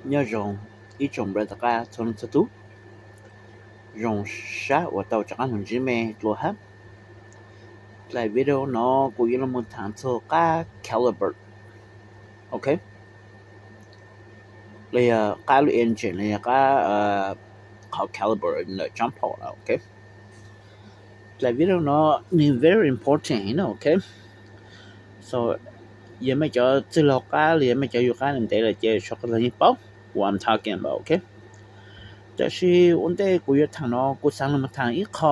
Nyob zoo ib tsoom brother qab txhua leej txhua tub, zoo sab uas tau rov qab mus ntsib me dlua hab. Dlai video no kuv yuav los mus thaam txug qab caliper, ok, los yog qab lub engine los yog qab qhov caliper ntawm tsaab phom na, ok. Dlai video no nws very important na, ok. So yog mej cov txwj laug qab los yog mej cov yug qab ntev lawm ces sawv daws yeej paub what I'm talking about, ok. Tab sis ua ntej kuv yuav thaam no kuv xaav los thaam ib qho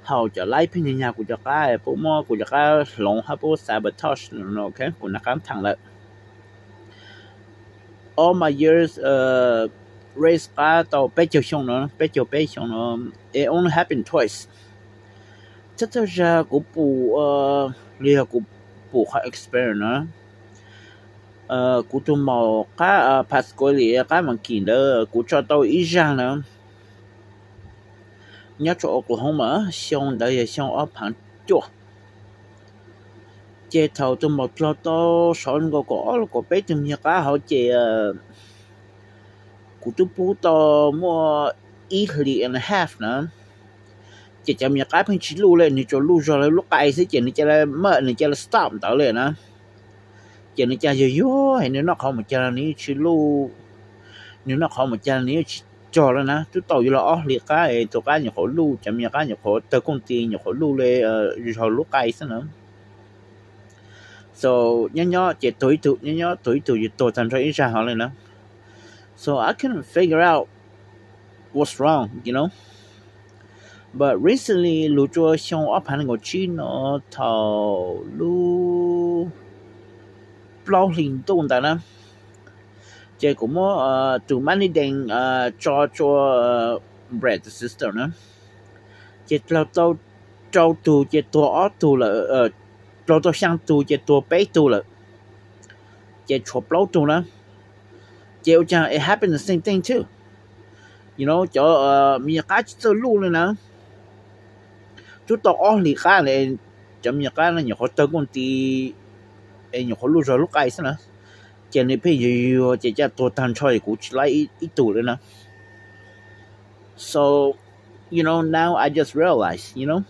hauv cov laib pheej nyag nyag kuv cov qab, puab muab kuv cov qab hloov hab puab sabotage no, ok, kuv nov qab thaam lawm. All my years race qab tau peb caug xyoo no, peb caug peb xyoo no, it only happened twice. Txhua txhua zag kuv pum, los yog kuv pum qhov experience no, kuv tug maum qab Pasquale, qab Monkey ntawd kuv tso tau ib zag na, nyob rua Oklahoma, xyoo ntawd yog xyoo ob phaav cuaj. Ces thaum tug maum dlaug tau saum nkaus kaum ob los kaum peb tug me nyuag qab hauv ces kuv twb pub tau muaj ib hlis and a half na, ces cov me nyuag qab pheej tsi luj le, nws tsuas luj zog le lub qai xwb ces nws ca le maj, nws ca le stop ntawd le na. Ces nws ca yuag yuag, nws noj qhov mus ca le nws yeej tsi luj, nws noj qhov mus ca le nws yeej tsi cog le na. Twb tau yuav luag ob hlis qab es tug qab nyuam qhuav luj, cov me nyuag qab nyuam qhuav tawg kooj tis, nyuam qhuav luj le zog lub qai xwb na. So nyob nyob ces tuag ib tug, nyob nyob tuag ib tug, ces tuag tag nrho ib zag hov le na. So I couldn't figure out what's wrong, you know. But recently, lug rua xyoo ob phaav nees nkaum tsib no, thaum lub plaub hlis ntuj ntawd na, ces kuv muab tug mab nib dees tso rua Brad sister na, ces dlaug tau rau tug ces tuag ob tug lawm, dlaug tau xyaa tug ces tuag peb tug lawm, ces tshuav plaub tug na. Ces ua caag it happened the same thing too, you know, cov me nyuam qab tsi txawj luj le na. Twb tau ob hlis qab le, cov me nyuam qab no nyuam qhuav tawg kooj tis es nyuam qhuav luj zog lub qai xwb na, ces nws pheej yuag yuag ces ca tuag tag nrho es kuv tsi laib ib tug le na. So, you know, now I just realize, you know,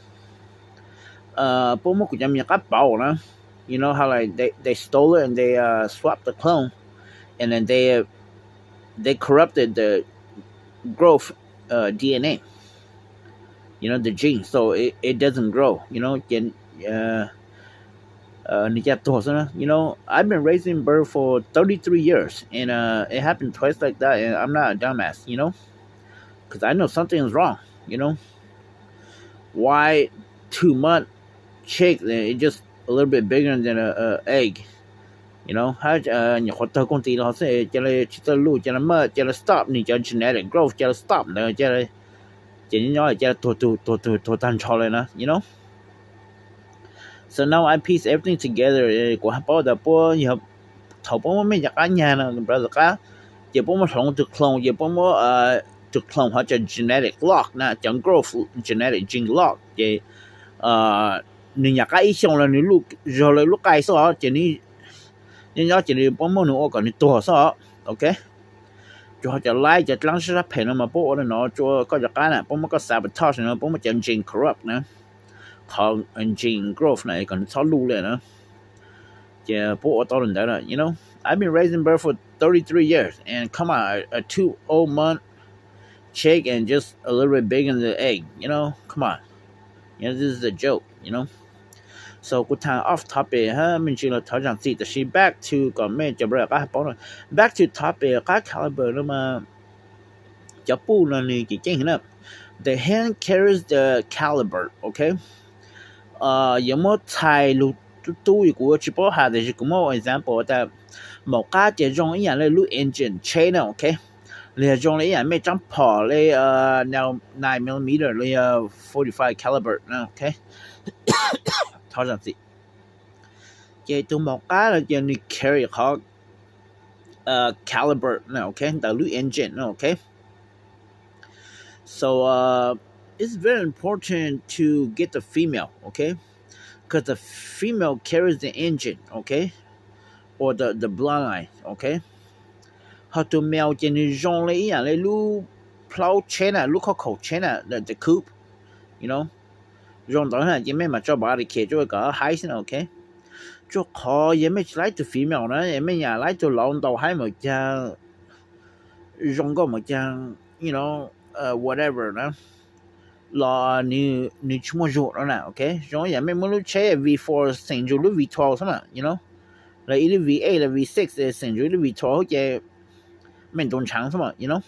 puab muab kuv cov me nyuam qab pauv na, you know how like they, they stole it and they uh, swapped the clone, and then they they corrupted the growth uh, D N A, you know, the gene, so it, it doesn't grow, you know, ces uh, nws ca tuag xwb na. You know, I've been raising bird for thirty-three years, and uh, it happened twice like that, and I'm not a dumbass, you know, because I know something is wrong, you know. Why two month chick, uh, it just a little bit bigger than a, a egg, you know, hab nyuam qhuav tawg kooj tis los xwb ca le tsi txawj luj, ca le maj, ca le stop, nws cov genetic growth ca le stop ntawd, ca le, ces nyob nyob ca le tuag tug tuag tug tuag tag nrho le na, you know. So now I piece everything together, kuv hab paub tas puab yog thaum puab muab mej cov qab nyag na, brother qab, ces puab muab hloov tug clone, ces puab muab tug clone hov cov genetic lock na, cov growth genetic gene lock, ces nws nyuam qab ib xyoos los nws luj zog le lub qai xwb os, ces nyob nyob ces nws puab muab nws ua kom nws tuag xwb os, ok. Tsuas ho cov laib cov dlaab sab sab phem no mas puab ua le no rua koj cov qab na, puab muab koj sabotage no, puab muab cov gene corrupt na, qhov gene growth na kom nws txhob luj le na. Ces puab ua tau le ntawd na, you know. I've been raising bird for thirty-three years, and come on, a two old month chick and just a little bit bigger than the egg, you know, come on. You know, this is a joke, you know. So kuv thaam off topic hab me ntsis los thov zaam txim, tab sis back to kom mej cov brother qab paub no, back to topic qab caliper no mas cov puj no nws ceev ceeb na. The hand carries the caliper, ok. Yuav muab txhais lug tub tub kuv tsi paub has, tab sis kuv muab ua example tas maum qab ces zoo ib yaam le lub engine tsheb na, ok, los yog zoo le ib yaam mej tsaab phom le nine millimeter los yog forty-five caliber na, ok. Thov zaam txim. Ces tug maum qab no ces nws carry qhov caliber na, ok, ntawm lub engine na, ok. So uh, it's very important to get the female, okay? Because the female carries the engine, okay? Or the, the bloodline, okay? Ho tus male ces nws zoo li ib yam li lub plhaub tsheb na, lub khauj khaum tsheb na, the coupe, you know, zoo ntawd na ces mej mam tso body kit rau kom haib xwb na, ok. Rua qhov yog mej tsis laib tus female na, mej nyam laib tus laus ntaus haib mam caag zoo nkauj mam caag, you know, whatever na, los nws tsis muaj zug no na, ok. Zoo yam mej muab lub tsheb V four xeem ntsug lub V twelve xwb mas, you know, los ib lub V eight los V six xeem ntsug ib lub V twelve ces mej ntuv ntshaav xwb mas, you know.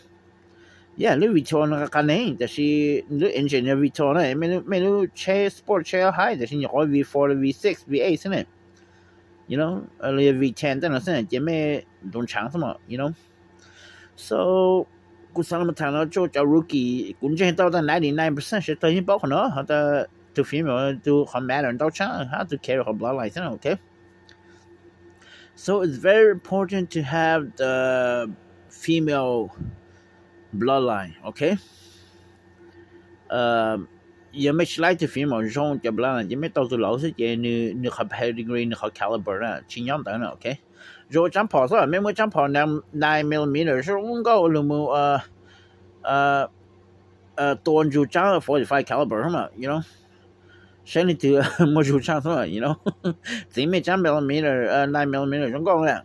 Yeah, lub V twelve no qas neeg, tab sis lub engine yog V twelve na, mej lub tsheb sport tsheb haib, tab sis nyuam qhuav V four los V six V eight xwb ne, you know, los yog V ten tej no xwb ces mej ntuv ntshaav xwb mas, you know. So kuv xaav los thaam no rua cov rookie, kuv ntseeg tau tas ninety nine percent sawv dlawg yeej paub qhov no, has tas tus female tus qhov matter ntau tshaj hab tus carry qhov bloodline xwb, ok. So it's very important to have the female bloodline, ok. Yog mej tsis laib tus female zoo cov bloodline ces mej tau tus laus xwb ces nws qhov pedigree, nws qhov caliber na tsis nyob ntawd na, ok. Zoo ua tsaab phom xwb, mej muab tsaab phom nine millimeter zoo nkauj lug moog tua ntsug tsaab forty five caliber xwb mas, you know, saib leej twg muaj zug tshaj xwb, you know. Txiv mej tsaab millimeter, nine millimeter zoo nkauj na,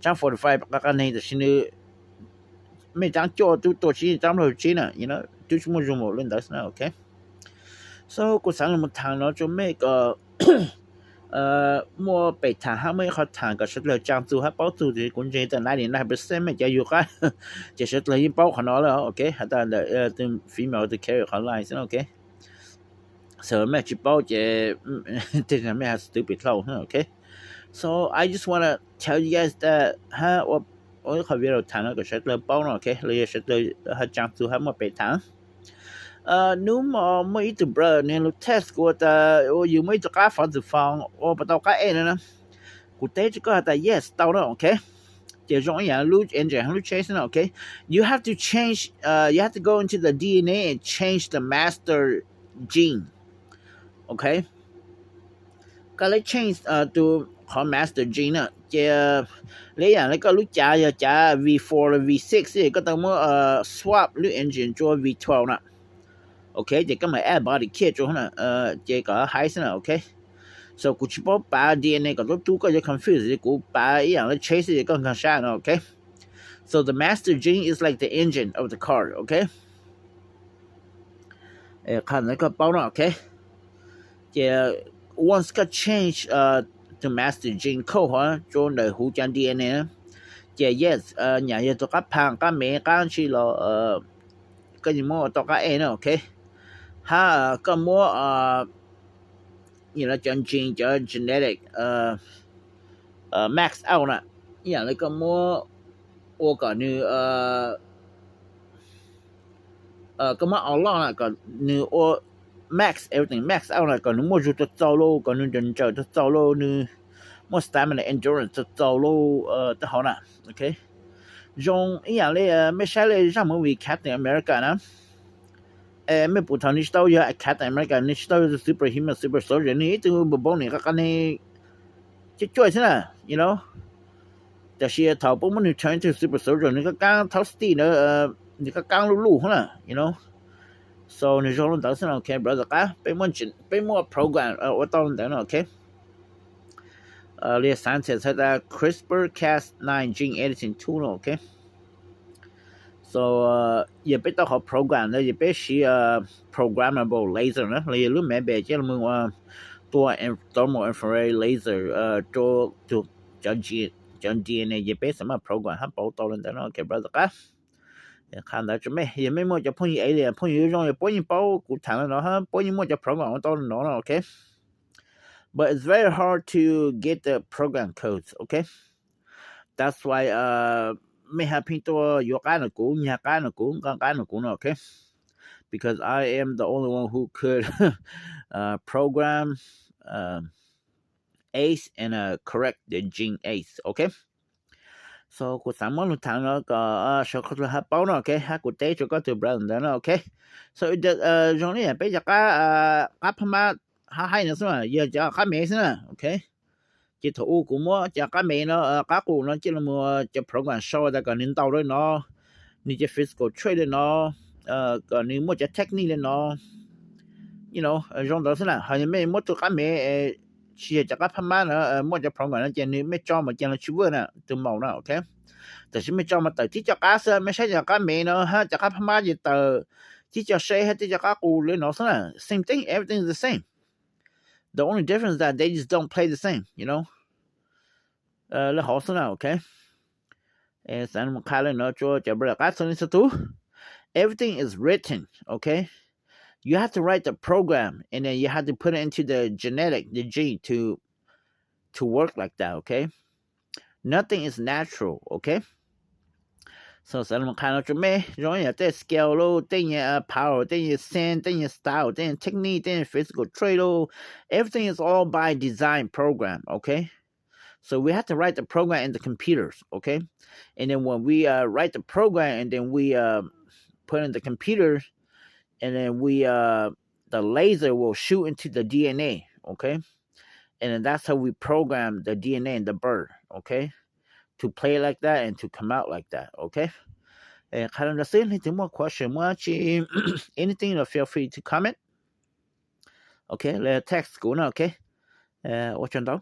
tsaab forty five qas qas neeg, tab sis nws mej tsaab cuaj tub tua tsib tsaab plaub tsib na, you know, tub tsis muaj zug npaum le ntawd xwb na, ok. So kuv xaav los thaam no rua mej kom muaj pem thaam hab muaj ib qhov thaam kom sawv dlawg tsaa txug hab paub txug, tab sis kuv ntseeg tas ninety nine percent mej cov yug qab ces sawv dlawg yeej paub qhov no lawm, ok. Has tas ntawm tus female tus carry qhov line xwb, ok. So mej tsis paub ces tej zag mej has stupid hlauj, ok. So I just wanna tell you guys that, hab ua ib qhov video thaam no kom sawv dlawg paub no, ok, los yog sawv dlawg ho tsaa txug hab muaj pem thaam. Nub mo muaj ib tug brother nws lug text kuv tas yus muaj ib tug qab fov txwm foo ua puas tau qab ej no na. Kuv teb rua koj has tas yes, tau na, ok. Ces zoo ib yam lub engine hab lub tsheb xwb na, ok. You have to change, you have to go into the D N A and change the master gene, ok. Koj le change tus qhov master gene na, ces le yam le koj lub cav yog cav V four los V six xwb, koj tau muab swap lub engine rua V twelve na, ok. Ces koj mam add body kit rua na, ces kom haib xwb na, ok. So kuv tsis paub pav D N A kom tub tub koj yuav confuse, kuv pav ib yam le tsheb xwb ces koj nkaag sab no, ok. So the master gene is like the engine of the car, ok. Qhov ntawd koj paub no, ok. Ces once koj change tus master gene code hov rua ntawm huv cov D N A, ces yes, nyam yog tus qab phaag qab mev qab tsi los koj yeej muab ua tau qab ej na, ok. Hab koj muab cov gene cov genetic max out na, ib yam le koj muab ua kom nws, koj muab a lot na kom nws ua max, everything max out na kom nws muaj zug txaus txaus lauj, kom nws nrawm nrawm txaus txaus lauj, nws muaj stamina, endurance txaus txaus lauj, tej hov na, ok. Zoo ib yam le mej saib le zaaj movie Captain America na. Mej pum thaum nws tsis tau yog Captain America, nws tsis tau yog tus superhuman, super soldier, nws ib tug npau npau niam qas qas neeg cuaj cuaj xwb na, you know. Tab sis thaum puab muab nws turn into super soldier, nws kaab kaab thaub stig ntawd, nws kaab kaab luj luj na, you know. So nws zoo li ntawd xwb na, ok brother qab, peb muaj program ua tau li ntawd na, ok. Li scientist has tas CRISPR Cas nine gene editing tool no, ok. So yog peb tau qhov program ntawd yog peb siv programmable laser na, los yog lub mab npam coj los ua tua thermal infrared laser rua cov D N A, yog peb xav mas program hab pauv tau li ntawd no, ok brother qab. Qha ntawd rua mej, yog mej muaj cov phooj ywg alien, phooj ywg zoo yog puab yeej paub kuv thaam li no hab puab yeej muaj cov program ua tau li no no, ok. But it's very hard to get the program codes, ok. That's why mej hab pheej tuaj yuav qab nrug kuv, nyag qab nrug kuv, nqaa qab nrug kuv no, ok. Because I am the only one who could program ace and correct the gene ace, ok. So kuv xaav muab lug thaam no kom sawv dlawg hab paub no, ok, hab kuv teb rua koj tug brother ntawd no, ok. So zoo le yam peb cov qab, qab phab mab hab haib no xwb na, yog cov qab mev xwb na, ok. Ces thaum u kuv muab cov qab mev no, qab qus no coj los mus cov program sau tas kom nws ntaus li no, nws cov physical trait li no, kom nws muaj cov technique li no, you know, zoo ntawd xwb na. Ho yog mej muab tus qab mev tsis yog cov qab Phab Mab no, muaj cov program no ces nws mej tso mas ces los tsis work na, tus maus na, ok. Tab sis mej tso mas tawm tib co qab xwb, mej saib cov qab mev no hab cov qab Phab Mab ces tawm tib co shape hab tib co qab qus li no xwb na. Same thing, everything is the same. The only difference is that they just don't play the same, you know. Li hov xwb na, ok. Xav qha li no rua cov brother qab txhua leej txhua tug. Everything is written, okay? You have to write the program and then you have to put it into the genetic, the gene to to work like that, okay? Nothing is natural, okay? So xav qha no rua mej, zoo yam tej skill lauj, tej nyuag power, tej nyuag sense, tej nyuag style, tej nyuag technique, tej nyuag physical trait lauj, everything is all by design program, okay? So we have to write the program in the computers, okay? And then when we uh, write the program and then we uh, put in the computer, and then we uh, the laser will shoot into the D N A, okay? And then that's how we program the D N A in the bird, okay? To play like that and to come out like that, okay? Qha li ntawd xwb, leej twg muaj question, muaj tsi, anything, feel free to comment. Ok, los text kuv no, ok. Ua tsaug ntau.